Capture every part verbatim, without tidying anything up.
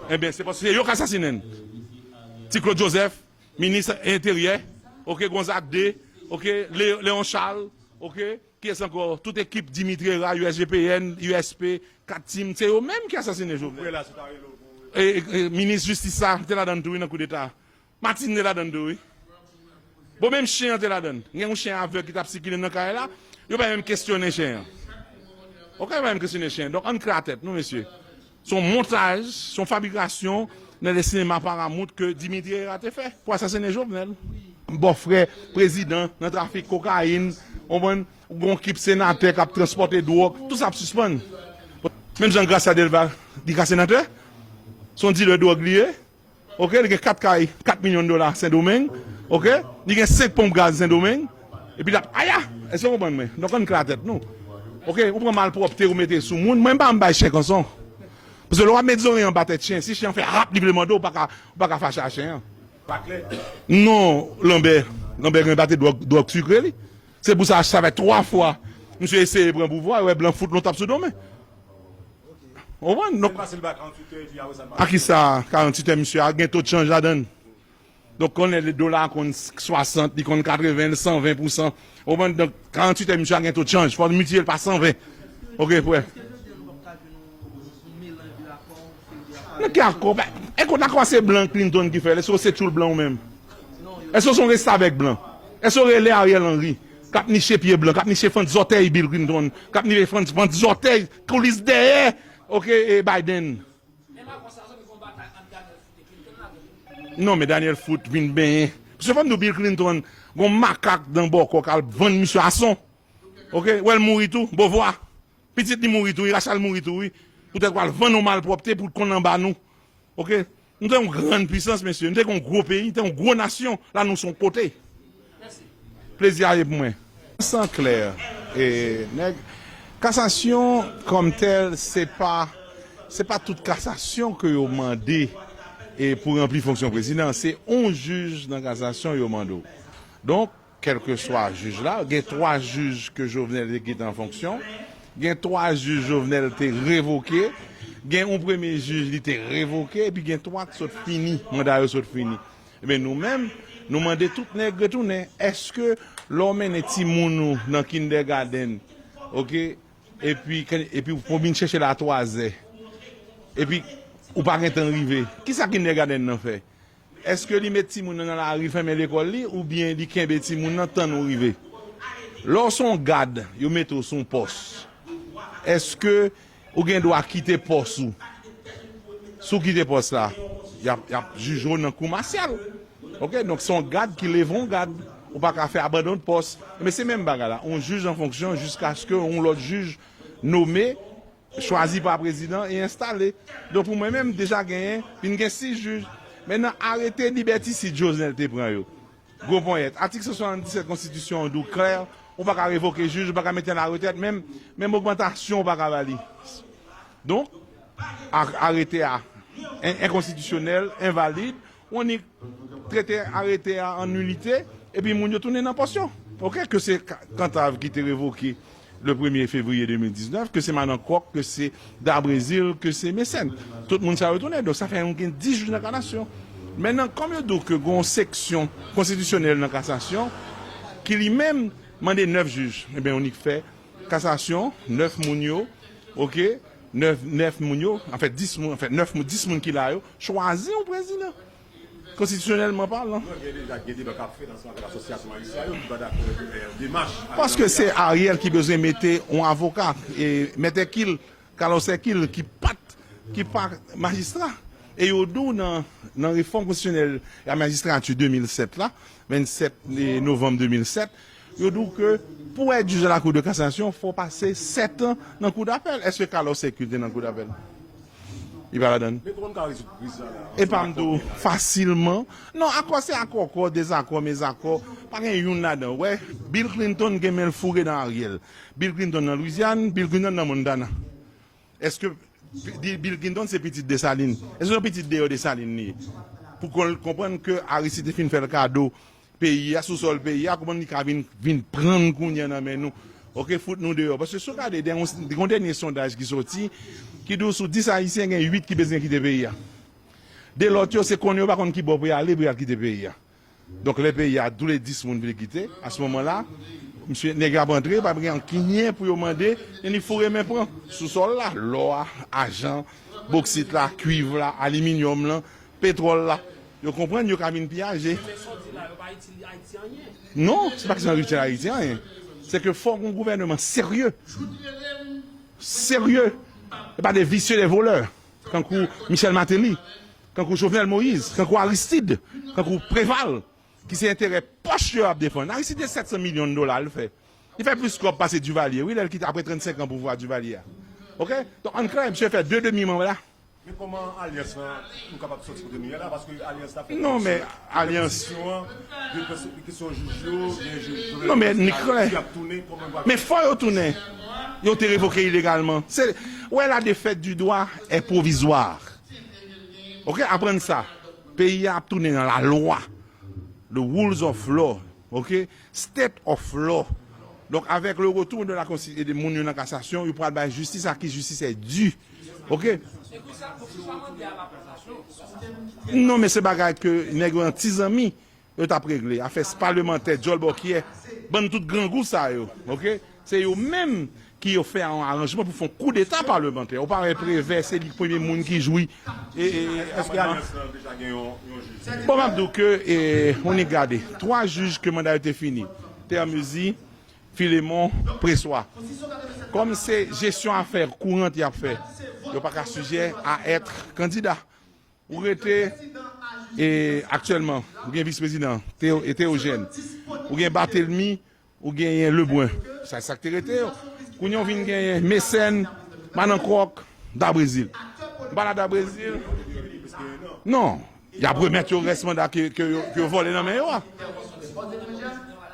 Ebyen, se paske se yo k asasinen n. Ti Claude Joseph, minis enteryè, oke, Gonzague de, oke, Lé- Léon Charles, oke, kiyès ankò? Tout ekip Dimitri Hérard, U S G P N, U S P, Kat Tim, se yo menm ki asasinen Jovenel. E, e, e, minis jistis sa te ladan tou, wi, nan koudeta. Martine te ladan tou, wi. Bon, menm chen an te ladan. Gen yon chen avèg ki t ap sikile nan kay la. Yo pa menm kesyonnen chen an. Oke, yo pa menm kesyonnen chen an. Donk, ann klè tèt nou, mesye. Se yon montaj, se yon fabrikasyon nan le sinema Paramount ke Dimitri Hérard te fè pou asasinen Jovenel. Bòfrè prezidan nan trafik kokayin, ou konprann, gon kip senatè k ap transpòte dwòg, tout sa ap sispann. Menm jan Gracia Delva, li ka senatè, se yon dilè dwòg li ye. Oke, li gen kat kay, kat milyon dola Sendomeng. Oke, li gen senk ponp gaz Sendomeng. Epi l ap, aya! Èske w konprann mwen? Donk, ann klè tèt nou. Oke, ou pran malpwòpte, ou mete sou moun. Mwen, m pa m bay chen kanson. Paske lè w ap met zoren anba tèt chen, si chen an fè rap, li vle mòde w, ou pa ka, ou pa ka fache a chen an. Non, Lanbè, Lanbè gen pate dwòg, dwòg sikre li. Se pou sa, sa fè twa fwa misye eseye pran pouvwa, yo wè blan fout lòt tap sou do men. Ou konprann? Donk, a ki sa, karanntuit è, misye a gen to chanj ladan l. Donk, konnen le dola konn swasant, li konn katreven, san ven pousan. Ou konprann? Donk, karanntuit è, misye a gen to chanj. Fò l miltipliye l pa san ven. Oke, frè. Nan ki akò? Èske akò a se blan Clinton ki fè l? Èske w se tchoul blan ou menm? Èske w se yon restavèk blan? Èske w rele Ariel Henry k ap niche pye blan, k ap niche fant zòtèy Bill Clinton, k ap niche fant, fant zòtèy, koulis dèyè, oke, e Biden? Non, men Daniel Foot vin benyen. Paske fò m di w, Bill Clinton, gon makak nan bòkò k al vann misye ason. Oke, w wè l mouri tou, Beauvoir. Pitit li mouri tou wi, Rachel mouri tou wi. Poutèt w al vann yon malpwòpte pou l konn anba nou. Oke? Nou te yon grann pwisans, mesye. Nou te yon gwo peyi, nou te yon gwo nasyon. La, nou se yon kote. Plezi a ye pou mwen. San klè, e, nèg, kasasyon kòm tèl, se pa, se pa tout kasasyon ke yo mande e pou ranpli fonksyon prezidan. Se yon jij nan kasasyon yo mande w. Donk, kèlkeswa jij la, gen twa jij ke Jovenel te kite an fonksyon, gen twa jij Jovenel te revoke, gen yon premye jij li te revoke, epi gen twa k sot fini, manda yo sot fini. Ebyen, nou menm, nou mande tout nèg retounen. Èske lè w mennen timoun ou nan kindergarten, oke, epi, epi w vin chèche l a twazè, epi ou pa gentan rive, kisa kindergarten nan fè? Èske li met timoun nan nan lari, fèmen lekòl li, oubyen li kenbe timoun nan tann ou rive? Lè w se yon gad, yo mete w sou yon pòs, èske ou gen dwa kite pòs ou? Si w kite pòs la, y ap, y ap jije w nan kou masyal. Oke? Donk, se yon gad ki leve yon gad. Ou pa ka fè abandon de pòs. Men se menm bagay la. Yon jij an fonksyon jiskaske yon lòt jij nome, chwazi pa prezidan e enstale. Donk, pou mwen menm, deja genyen, vin gen sis jij. Mentnan, arete libètisid Jovenel te pran yo. Gwo ponyèt. Atik san swasanndisèt konstitisyon an di w klè, ou pa ka revoke jij, ou pa ka mete l aretrèt, menm, menm ogmantasyon ou pa ka ba li. Donk, a- arete a en- enkonstitisyonèl, envalid, ou annik trete arete a an nilite, epi moun yo tounen nan pòs yo. Oke, ke se Ka- Cantave ki te revoke le premye fevriye de mil diznèf, ke se Madan Kòk, ke se Dabrésil, ke se Mécène. Tout moun sa yo tounen. Donk, sa fè nou gen dis jij nan kasasyon. Mentnan, kòm yo di w ke gen yon seksyon konstitisyonèl nan kasasyon, ki li menm mande nèf jij, ebyen, ou annik fè kasasyon, nèf moun yo, oke, nèf, nèf moun yo, anfèt, dis moun, anfèt, nèf moun, dis moun ki la yo, chwazi yon prezidan. Konstitisyonèlman palan. Non, gen deja, gen deba k ap fèt ansanm avèk asosyasyon majistra yo ki pa dakò avèk, eh, demach. Paske se Ariel ki bezwen mete yon avoka, e, Mèt Hercule, Carlos Hercule, ki pa t, ki pa majistra. E yo di w nan, nan refòm konstitisyonèl a majistrati de mil sèt la, vennsèt novanm de mil sèt, yo di w ke pou w èt jij a la Cour de cassation, fò w pase sèt an nan Kou dapèl. Èske Carlos Hercule te nan Kou dapèl? Li pa ladan l. Men kòman n ka rezoud kriz la la? E pa m di w fasilman. Non, akò se akò, akò, dezakò, mezakò. Pa gen youn ladan. Wè, Bill Clinton gen men l foure nan Ariel. Bill Clinton nan Lwizyàn, Bill Clinton nan Montana. Èske Bi- Bill Clinton se pitit Desalin? Èske se yon pitit deyò Desalin li ye? Pou kon- konprann ke Aristide te fin fè l kado peyi a, sou sòl peyi a, kòman li ka vin, vin pran l kounye a nan men nou? Ok, fout nou deyò. Paske si w gade, gen yon, gen yon dènye sondaj ki soti, ki di w sou dis Ayisyen, gen uit ki bezwen kite peyi a. De lòt yo, se konnen yo pa konn ki bò pou y ale pou y al kite peyi a. Donk, lè peyi a, tou le dis moun vle kite, a se moman la, misye, nèg ap antre, pa gen ankenyen pou yo mande, e ni foure men pran sou sòl la, lò a, ajan, boksit la, kwiv la, aliminyòm lan, petwòl la. Yo konprann, yo ka vin piyaje. Non, se pa kesyon itil Ayiti anyen. Se ke fò gen yon gouvènman serye. Serye. E pa de visye, de volè. Kankou Michel Martelly, kankou Jovenel Moïse, kankou Aristide, kankou Preval, ki se enterè pòch yo ap defann. Aristide, se sèt san milyon dola l fè. Li fè plis kòb pase Duvalier, wi, lè l kite apre trannsenk an pouvwa Duvalier a. Ok? Donk, ann klè, misye fè de demi manda. Men kòman alyans lan, nou kapab sòti kote nou ye la, paske alyans la fè Non, men alyans. Kesyon an, de pèsonn, kesyon jij yo, gen jij Jovenel Non, men Moïse ni klè. Ki ap tounen, kòman nou va Men fò yo tounen. Yo te revoke ilegalman. Se, wè, la défaite du droit est provisoire. Ok, aprann sa. Peyi a ap tounen nan lalwa. The rules of law. Ok? State of law. Donk, avèk le retour de la konsti-, de moun yo nan kasasyon, yo pral bay jistis a ki jistis est due. Ok? Non, men se bagay ke nèg yo an ti zanmi, yo t ap regle. Afè palemantè, djòl bòkyè, bann tout grangou sa yo. Ok? Se yo menm ki yo fè yon aranjman pou fè yon koudeta palemantè. Ou pa wè Prevè, se li premye moun ki jwi. E, e, e, Èske alyans lan deja gen yon, yon jij? Bon, m ap di w ke, e, ou nik gade, twa jij ke manda yo te fini, Termezi, Filemon, Preswa. Kòm se jesyon afè kourant y ap fè, yo pa ka sijè a èt kandida. Ou rete, e, aktyèlman, ou gen vis prezidan, Théo-, e Théogène. Ou gen Barthélemy, ou genyen Lebrun. Sa, sa k te rete yo. Kounye a w vin genyen Mécène, Madan Kòk, Dabrezil. M pa la Dabrezil. Non. Y ap remèt yo rès manda ke, ke yo, ke yo vòlè nan men yo a.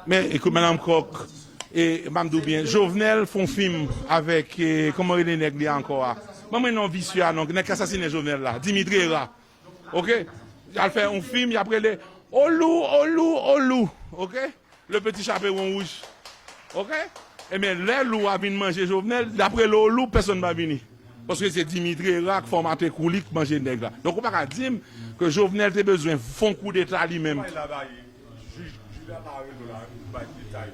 Men, ekout, Madan Kòk, e, m ap di w byen, Jovenel fè yon fim avèk, e, kòman rele nèg li a ankò a? Ban mwen non visye a non, nèg k asasinen Jovenel la, Dimitri Hérard. Ok? Y al fè yon fim, y ap rele Olou, Olou, Olou. Ok? Le Petit Chaperon Rouge. Ok? Ebyen, lè lou a vin manje Jovenel, l ap rele Olou, pèsonn pa vini. Paske se Dimitri Hérard k fòmate kou li k manje nèg la. Donk, ou pa ka di m ke Jovenel te bezwen fè yon koudeta li menm.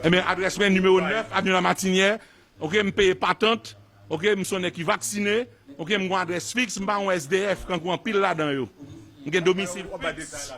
Ebyen, adrès mwen, nimewo nèf, Avenue Lamartinière. Ok, m peye patant. Ok, m se yon nèg ki vaksine. Ok, m gen yon adrès fiks, m pa yon S D F, kankou anpil ladan yo. M gen domisil fiks.